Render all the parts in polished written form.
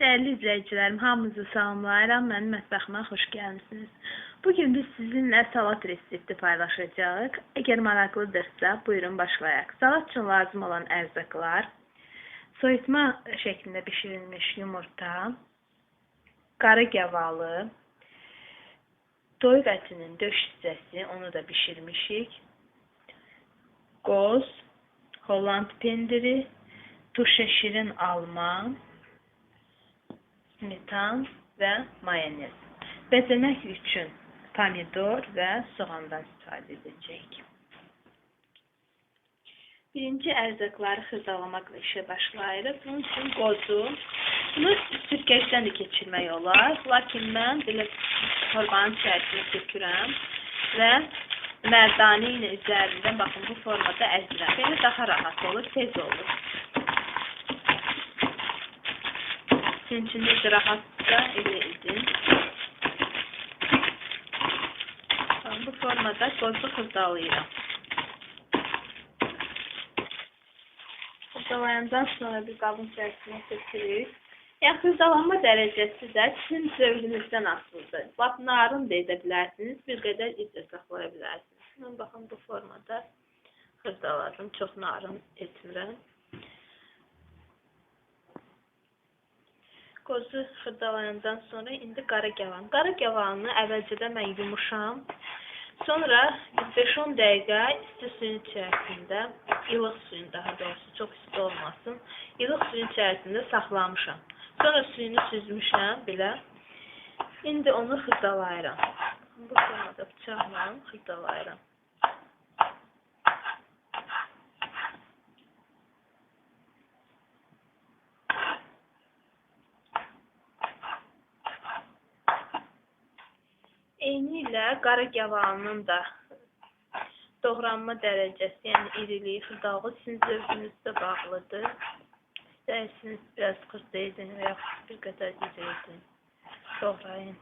Dəyərli izləyicilərim, hamınızı salamlayıram. Mənim mətbəximə xoş gəlmisiniz. Bugün biz sizinlə salat resepti paylaşacağıq. Əgər maraqlıdırsa, buyurun başlayaq. Salat üçün lazım olan ərzaqlar: soyutma şəklində bişirilmiş yumurta, qara gavalı, toyuq ətinin döş hissəsi, onu da bişirmişik, qoz, Holland pendiri, turşa şirin alma, smetan və mayonez. Bəzəmək üçün pomidor və soğandan istifadə edəcəyik. Birinci ərzaqları xırdalamaqla işə başlayırıq. Bunun üçün qozu, bunu sürkəcdən də keçirmək olar. Lakin mən belə torbanın içərisini tökürəm və mərdanə ilə üzərindən baxın bu formada əzirəm. Belə daha rahat olur, tez olur. Sizin üçün necə rahatsa elə edin. Bu formada qozu xırdalayıram. Xırdalayandan sonra bir qabın içərisinə tökürük. Yəni xırdalanma dərəcəsi də sizin zövqünüzdən asılıdır. Lap narın da edə bilərsiniz, bir qədər iz də saxlaya bilərsiniz. Mən baxın bu formada xırdaladım, çox narın etmirəm. Qozu xırdalayandan sonra indi qara gavalını. Qara gavalını əvvəlcədən mən yumuşam. Sonra 5-10 dəqiqə isti suyun içərisində, ilıq suyun daha doğrusu, çox isti olmasın, ilıq suyun içərisində saxlamışam. Sonra suyunu süzmüşəm belə. İndi onu xırdalayıram. Bu formada bıçaqla xırdalayıram. Eynilə qara gavalının da doğranma dərəcəsi, yəni iriliyi, xırdalığı sizin zövqünüzdə bağlıdır. İstəyirsiniz biraz xırda edin və yaxud bir qədər iri edin, doğrayın.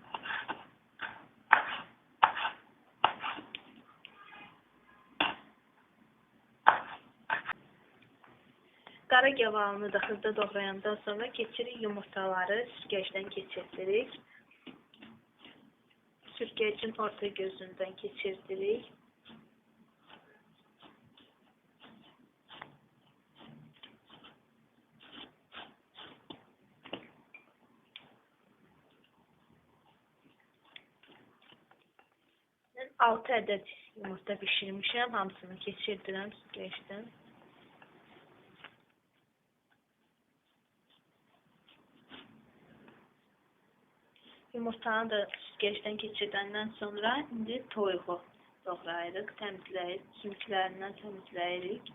Qara gavalını da xırda doğrayandan sonra keçirik yumurtaları sürgəcdən keçirdirik. Sürgəcin orta gözündən keçirdirik. Mən 6 ədəd yumurta bişirmişəm, hamısını keçirdirəm sürgəcdən. Yumurtanı da süzgəcdən keçirdəndən sonra indi toyuğu doğrayırıq, təmizləyirik, sümüklərindən təmizləyirik.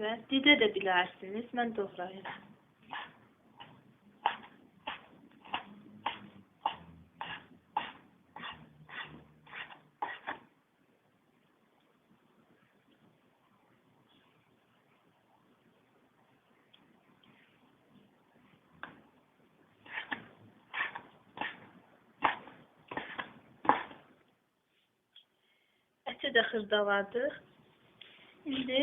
Və didə də bilərsiniz, mən doğrayıram. Əti də xırdaladıq. İndi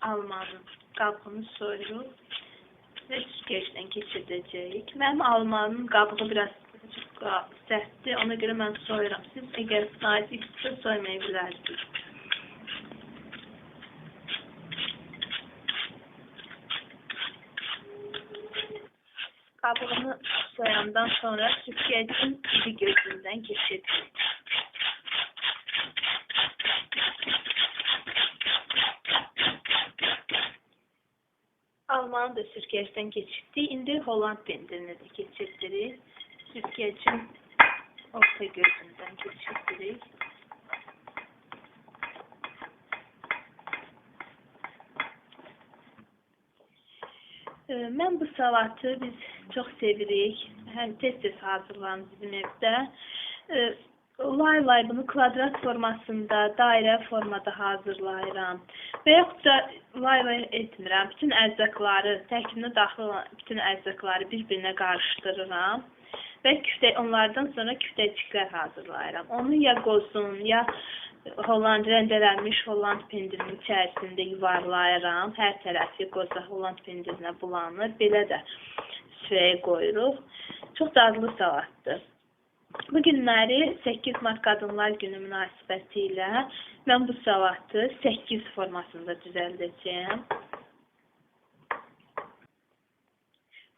almanın qabığını soyuruq və süzgəcdən keçirdəcəyik. Mənim almanın qabığı biraz sərtdir, ona görə mən soyuram. Siz əgər nazikdirsə soymaya bilərsiniz. Qabığını soyandan sonra süzgəcin iri gözündən keçirdirik. Almanı da sürgəcdən keçirdik. İndi Holland pendirini də keçirdirik. Sürgəcin orta gözündən keçirdirik. Mən bu salatı biz çox sevirik. Həm tez-tez hazırlanır bizim evdə. Lay-lay bunu kvadrat formasında, dairə formada hazırlayıram. Və yaxud da lay-lay etmirəm. Bütün ərzaqları, tərkibinə daxil olan bütün ərzaqları bir-birinə qarışdırıram və onlardan sonra küftəciklər hazırlayıram. Onu ya qozun, ya Holland, rəndələnmiş Holland pendirinin içərisində yuvarlayıram. Hər tərəfi qoza Holland pendirinə bulanır. Belə də süfrəyə qoyuruq. Çox dadlı salatdır. Bu günləri 8 Mart Qadınlar Günü münasibəti ilə mən bu salatı 8 formasında düzəldəcəyəm.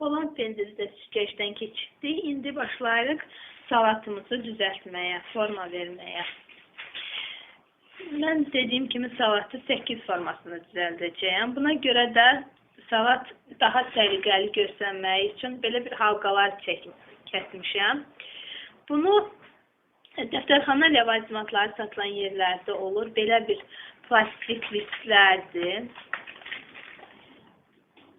Holland pendiri də süzgəcdən keçirdik. İndi başlayırıq salatımızı düzəltməyə, forma verməyə. Mən dediyim kimi salatı 8 formasında düzəldəcəyəm. Buna görə də salat daha səliqəli görsənməyi üçün belə bir halqalar kəsmişəm. Bunu dəftərxana ləvazimatları satılan yerlərdə olur. Belə bir plastik listlərdir.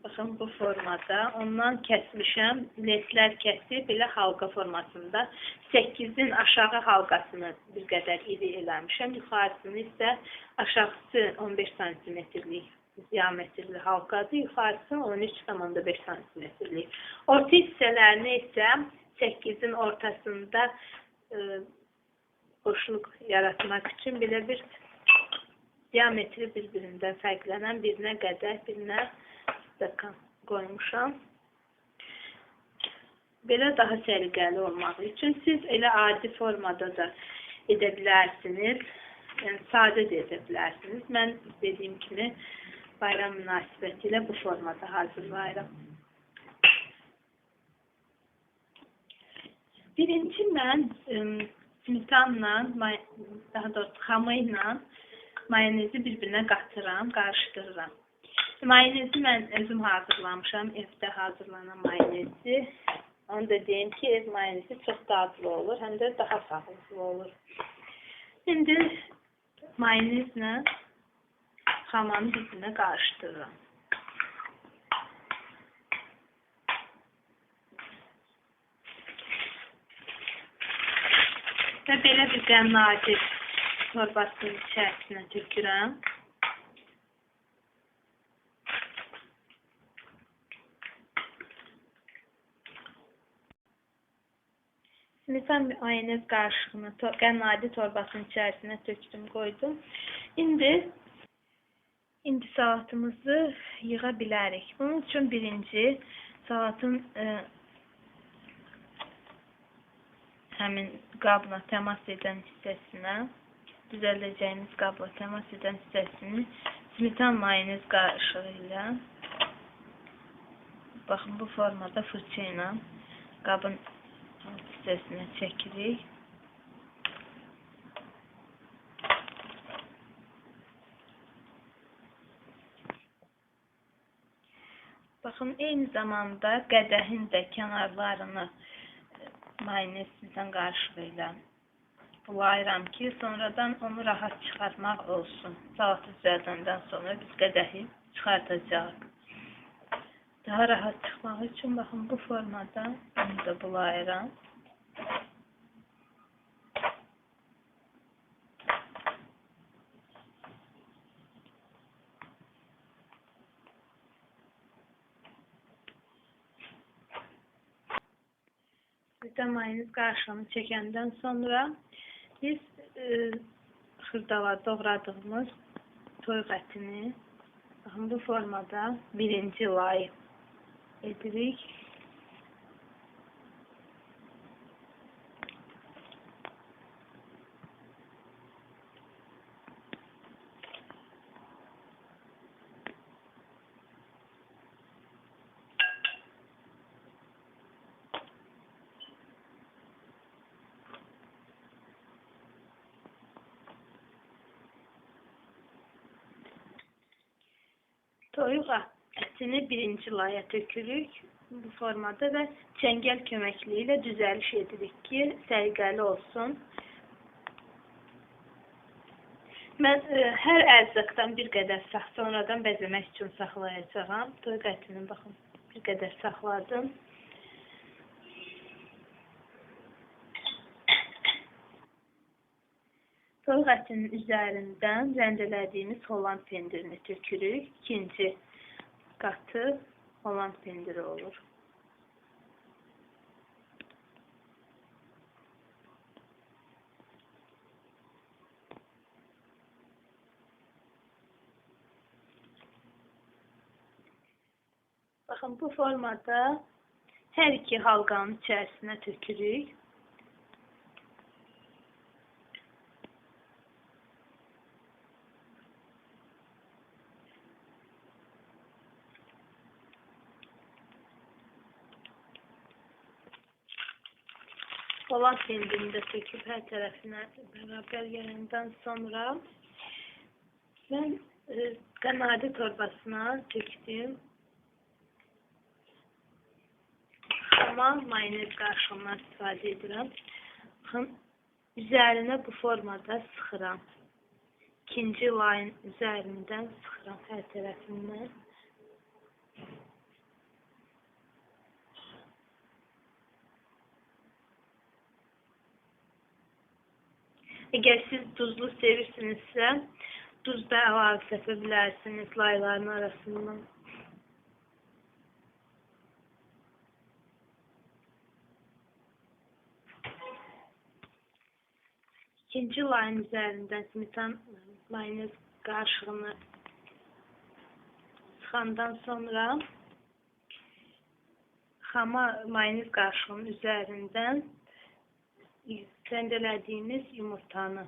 Baxın, bu formada. Ondan kəsmişəm. Lentlər kəsib, belə halqa formasında. 8-in aşağı halqasını bir qədər iri eləmişəm. Yuxarısını isə aşağısı 15 santimetrlik diametrli halqadır. Yuxarısı 13,5 santimetrlik. Orta hissələrini isə 8-in ortasında boşluq yaratmaq üçün belə bir diametri bir-birindən fərqlənən birinə qədər, birinə stəkan qoymuşam. Belə daha səliqəli olmaq üçün siz elə adi formada da edə bilərsiniz. Yəni, sadə də edə bilərsiniz. Mən dediyim kimi bayram münasibəti ilə bu formada hazırlayıram. Birinci mən smetanla, daha doğrusu xama ilə mayonezi bir-birinə qatıram, qarışdırıram. Mayonezi mən özüm hazırlamışam, evdə hazırlanan mayonezi. Onu da deyim ki, ev mayonezi çox dadlı olur, həm də daha sağlıqlı olur. İndi mayonezlə xamanı bir-birinə qarışdırıram. Və belə bir qənnadi torbasının içərisinə tökürəm. Smetan mayonez qarışığını qənnadi torbasının içərisinə tökdüm, qoydum. İndi salatımızı yığa bilərik. Bunun üçün birinci salatın həmin qabla təmas edən hissəsinə, düzəldəcəyimiz qabla təmas edən hissəsini smetan mayonez qarışığı ilə, baxın bu formada fırça ilə qabın alt hissəsinə çəkirik. Baxın, eyni zamanda qədəhin də kənarlarını mayonez smetan qarışığı ilə bulayıram ki, sonradan onu rahat çıxartmaq olsun. Salatı düzəldəndən sonra biz qədəhi çıxartacağıq. Daha rahat çıxmaq üçün baxın bu formada onu da bulayıram. Smetan mayonez qarışığını çəkəndən sonra biz xırdala doğradığımız toyuq ətini baxın bu formada birinci lay edirik. Toyuq ətini birinci laya tökürük bu formada və çəngəl köməkliyi ilə düzəliş edirik ki, səliqəli olsun. Mən hər ərzaqdan bir qədər sonradan bəzəmək üçün saxlayacağam. Toyuq ətini baxın, bir qədər saxladım. Toyuq ətinin üzərindən rəndələdiyimiz Holland pendirini tökürük. İkinci qatı Holland pendiri olur. Baxın, bu formada hər iki halqanın içərisinə tökürük. Holland pendirini də töküb hər tərəfinə bərabər gələndən sonra mən qənadi torbasına tökdüm. Xama mayonez qarışığından istifadə edirəm. Baxın, üzərinə bu formada sıxıram. İkinci layın üzərindən sıxıram hər tərəfindən. Əgər siz duzlu sevirsinizsə, duz da əlavə səpə bilərsiniz layların arasından. İkinci layın üzərindən smetan mayonez qarışığını sıxandan sonra xama mayonez qarışığının üzərindən rəndələdiyimiz yumurtanı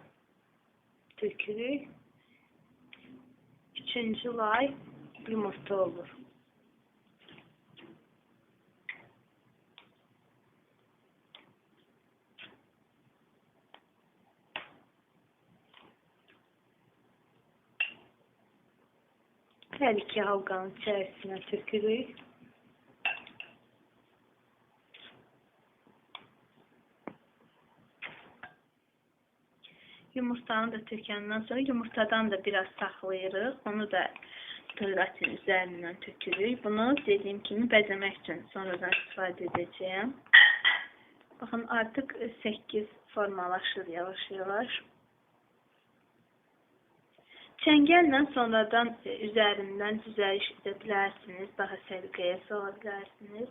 tökürük. Üçüncü lay yumurta olur. Hər iki halqanın içərisinə tökürük. Yumurtanı da tökəndən sonra yumurtadan da biraz saxlayırıq. Onu da toyuq ətinin üzərindən tökürük. Bunu dediyim kimi bəzəmək üçün sonradan istifadə edəcəyəm. Baxın, artıq 8 formalaşır yavaş-yavaş. Çəngəllə sonradan üzərindən düzəliş edə bilərsiniz. Daha səliqəyə sala bilərsiniz.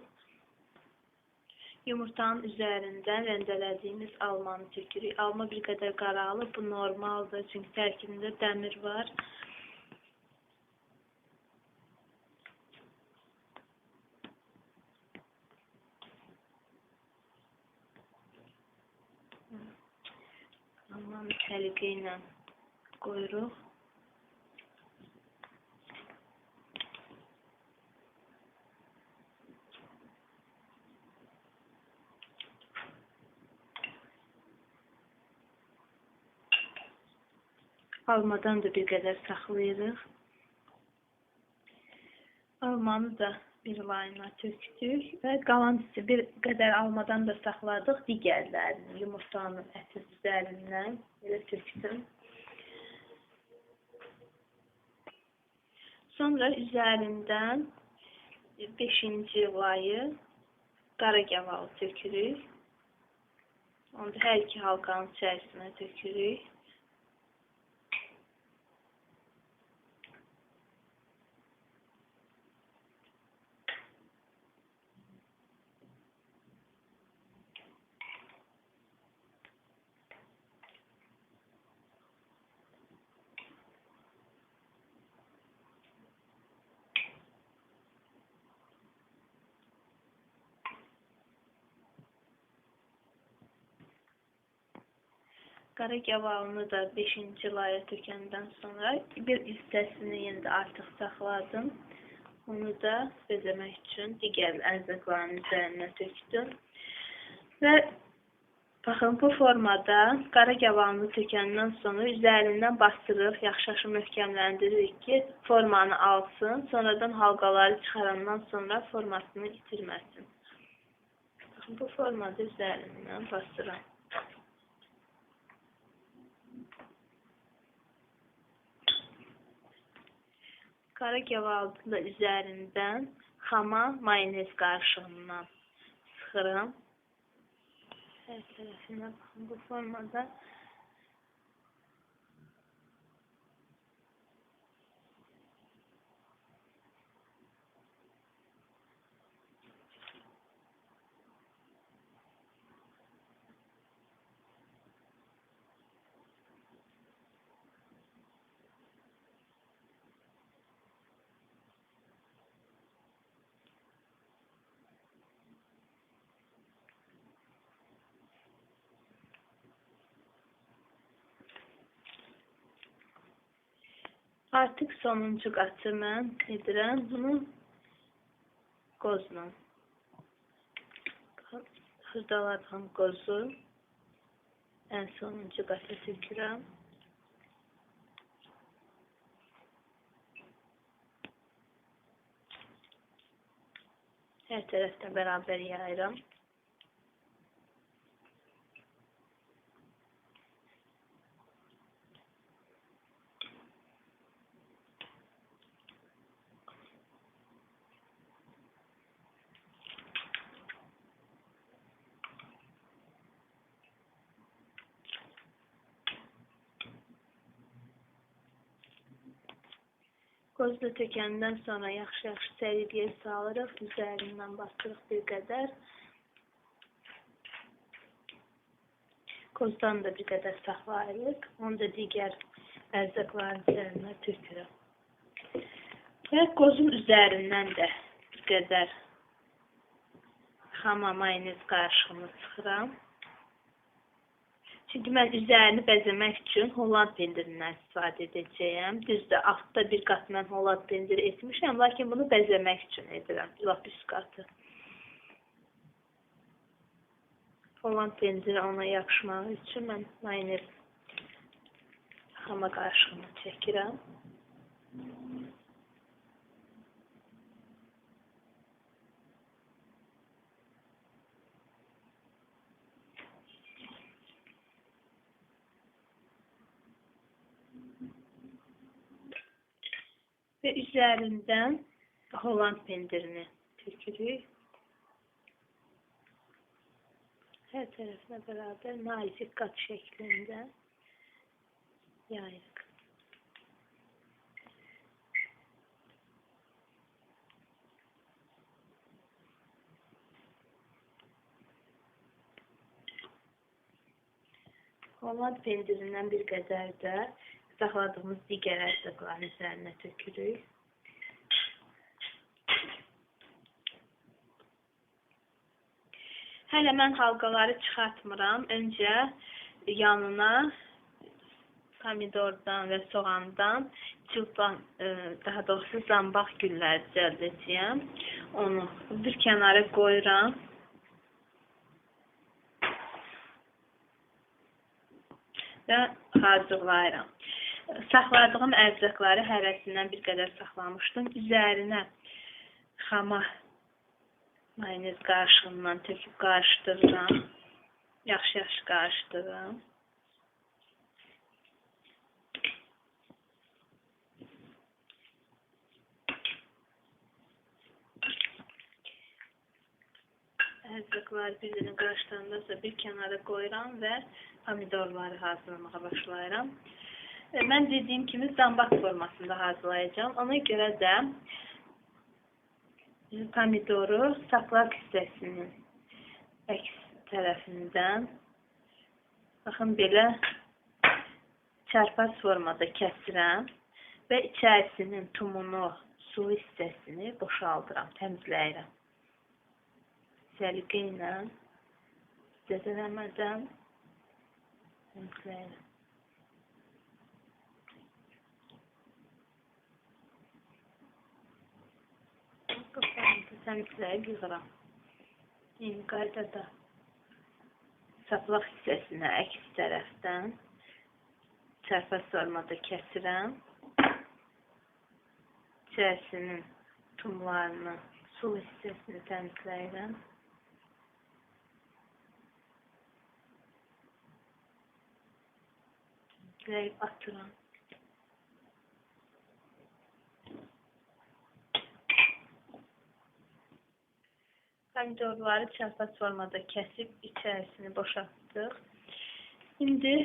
Yumurtanın üzərindən rəndələdiyimiz almanı tökürük. Alma bir qədər qaralır. Bu normaldır, çünki tərkibində dəmir var. Almanı səliqə ilə qoyuruq. Almadan da bir qədər saxlayırıq. Almanı da bir layına tökdük və qalan hissi bir qədər almadan da saxladıq. Digərlərini yumurtanın ətin üzərindən belə tökdüm. Sonra üzərindən 5-ci layı qara gavalı tökürük. Onu da hər iki halqanın içərisinə tökürük. Qara gavalını da 5-ci laya tökəndən sonra bir hissəsini yenə də artıq saxladım. Onu da bəzəmək üçün digər ərzaqların üzərinə tökdüm. Və baxın, bu formada qara gavalını tökəndən sonra üzərindən bastırıq, yaxşı-yaxşı möhkəmləndiririk ki, formanı alsın. Sonradan halqaları çıxarandan sonra formasını itirməsin. Baxın, bu formada üzərindən bastıram. Qara gavalını da üzərindən xama mayonez qarışığından sıxıram. Hər tərəfinə baxın, bu formada. Artıq sonuncu qatı mən edirəm bunu qozla. Xırdaladığım qozu ən sonuncu qata tökürəm. Hər tərəfdən bərabər yayıram. Qozu da tökəndən sonra yaxşı-yaxşı səliqəyə salırıq, üzərindən bastırıq bir qədər. Qozdan da bir qədər saxlayırıq, onu da digər ərzaqların üzərinə tökürəm. Və qozun üzərindən də bir qədər xama mayonez qarışığını sıxıram. Çünki mən üzərini bəzəmək üçün Holland pendirindən istifadə edəcəyəm. Düzdür, altda bir qat mən Holland pendiri etmişəm, lakin bunu bəzəmək üçün edirəm, lap üst qatı. Holland pendiri ona yapışmağı üçün mən mayonez xama qarışığını çəkirəm. Və üzərindən Holland pendirini tökürük. Hər tərəfinə bərabər nazik qat şəklində yayırıq. Holland pendirindən bir qədər də saxladığımız digər ərzaqların üzərinə tökürük. Hələ mən halqaları çıxartmıram. Öncə yanına pomidordan və soğandan çılpan, daha doğrusu zambaq gülləri düzəldəcəyəm. Onu bir kənara qoyuram. Və hazırlayıram. Saxladığım ərzaqları hərəsindən bir qədər saxlamışdım. Üzərinə xama mayonez qarışığından töküb qarışdırıram. Yaxşı-yaxşı qarışdırıram. Ərzaqları bir-birinə qarışdırandan sonra bir kənara qoyuram və pomidorları hazırlamağa başlayıram. Mən dediyim kimi zambaq formasında hazırlayacağam. Ona görə də pomidoru saplaq hissəsinin əks tərəfindən baxın belə çarpaz formada kəsirəm və içərisinin tumunu, sulu hissəsini boşaldıram, təmizləyirəm. Səliqə ilə zədələmədən təmizləyirəm. Təmizləyib yığıram. Eyni qaydada saplaq hissəsinə əks tərəfdən çarpaz formada kəsirəm. İçərisinin tumlarını, sulu hissəsini təmizləyirəm. Təmizləyib atıram. Pomidorları çarpaz formada kəsib içərisini boşaltdıq. İndi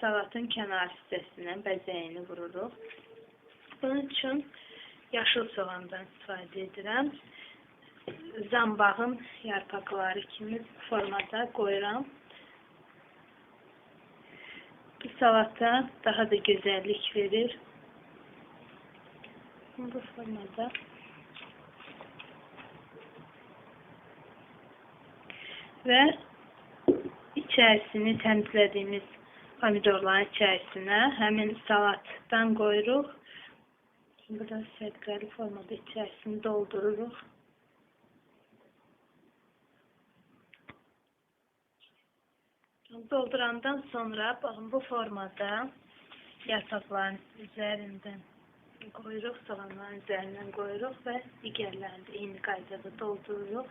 salatın kənar hissəsinə bəzəyini vururuq. Bunun üçün yaşıl soğandan istifadə edirəm. Zambağın yarpaqları kimi formada qoyuram. Bu salata daha da gözəllik verir. Bu formada. Və içərisini təmizlədiyimiz Pomidorların içərisinə həmin salatdan qoyuruq. Burada səliqəli formada içərisini doldururuq. Doldurandan sonra baxın bu formada yarpaqların üzərindən qoyuruq, soğanların üzərindən qoyuruq və digərlərini də eyni qaydada doldururuq.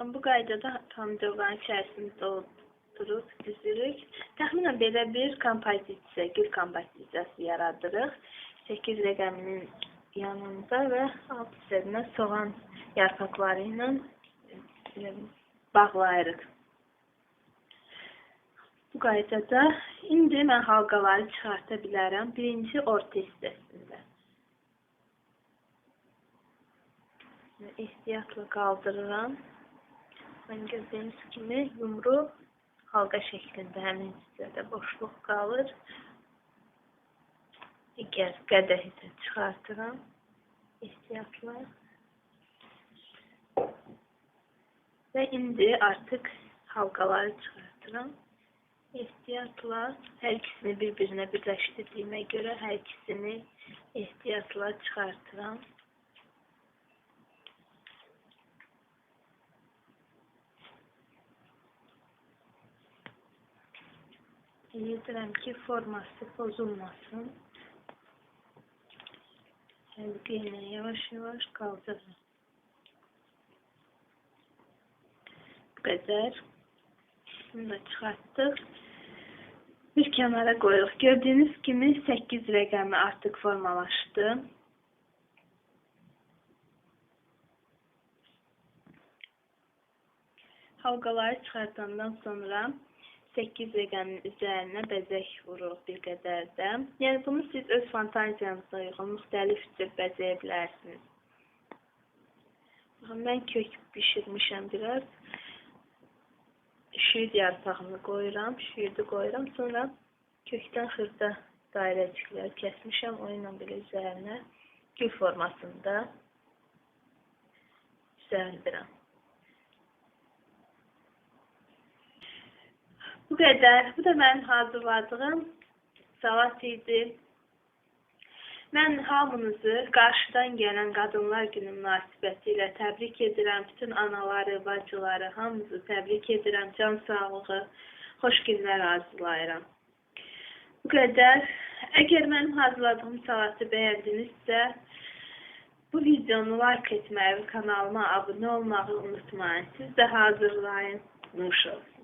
Baxın, bu qaydada pomidorların içərisini doldurub düzürük. Təxminən belə bir kompozisiya, gül kompozisiyası yaradırıq. 8 rəqəminin yanında və alt hissəsinə soğan yarpaqları ilə bağlayırıq. Bu qaydada indi mən halqaları çıxarta bilərəm. Birinci orta hissəsində. Ehtiyatla qaldırıram. Mən gördüyünüz kimi yumru halqa şəklində həmin hissədə boşluq qalır. Digər qədəhi də çıxartıram ehtiyatla. Və indi artıq halqaları çıxartıram. Ehtiyatla hər ikisini bir-birinə birləşdirdiyimə görə hər ikisini ehtiyatla çıxartıram. Edirəm ki, forması pozulmasın. Səliqə ilə yavaş-yavaş qaldırıram. Bu qədər. Bunu da çıxartdıq. Bir kənara qoyuruq. Gördüyünüz kimi 8 rəqəmi artıq formalaşdı. Halqaları çıxartandan sonra 8 rəqəmin üzərinə bəzək vururuq bir qədər də. Yəni bunu siz öz fantaziyanıza uyğun müxtəlif cür bəzəyə bilərsiniz. Baxın, mən kök bişirmişəm biraz. Şüyüd yarpağını qoyuram, şüyüdü qoyuram. Sonra kökdən xırda dairəciklər kəsmişəm. O ilə belə üzərinə gül formasında düzəldirəm. Bu qədər. Bu da mənim hazırladığım salat idi. Mən hamınızı qarşıdan gələn Qadınlar Günü münasibəti ilə təbrik edirəm. Bütün anaları, bacıları, hamınızı təbrik edirəm. Can sağlığı, xoş günlər arzulayıram. Bu qədər. Əgər mənim hazırladığım salatı bəyəndinizsə, bu videonu like etməyi və kanalıma abunə olmağı unutmayın. Siz də hazırlayın. Nuş olsun.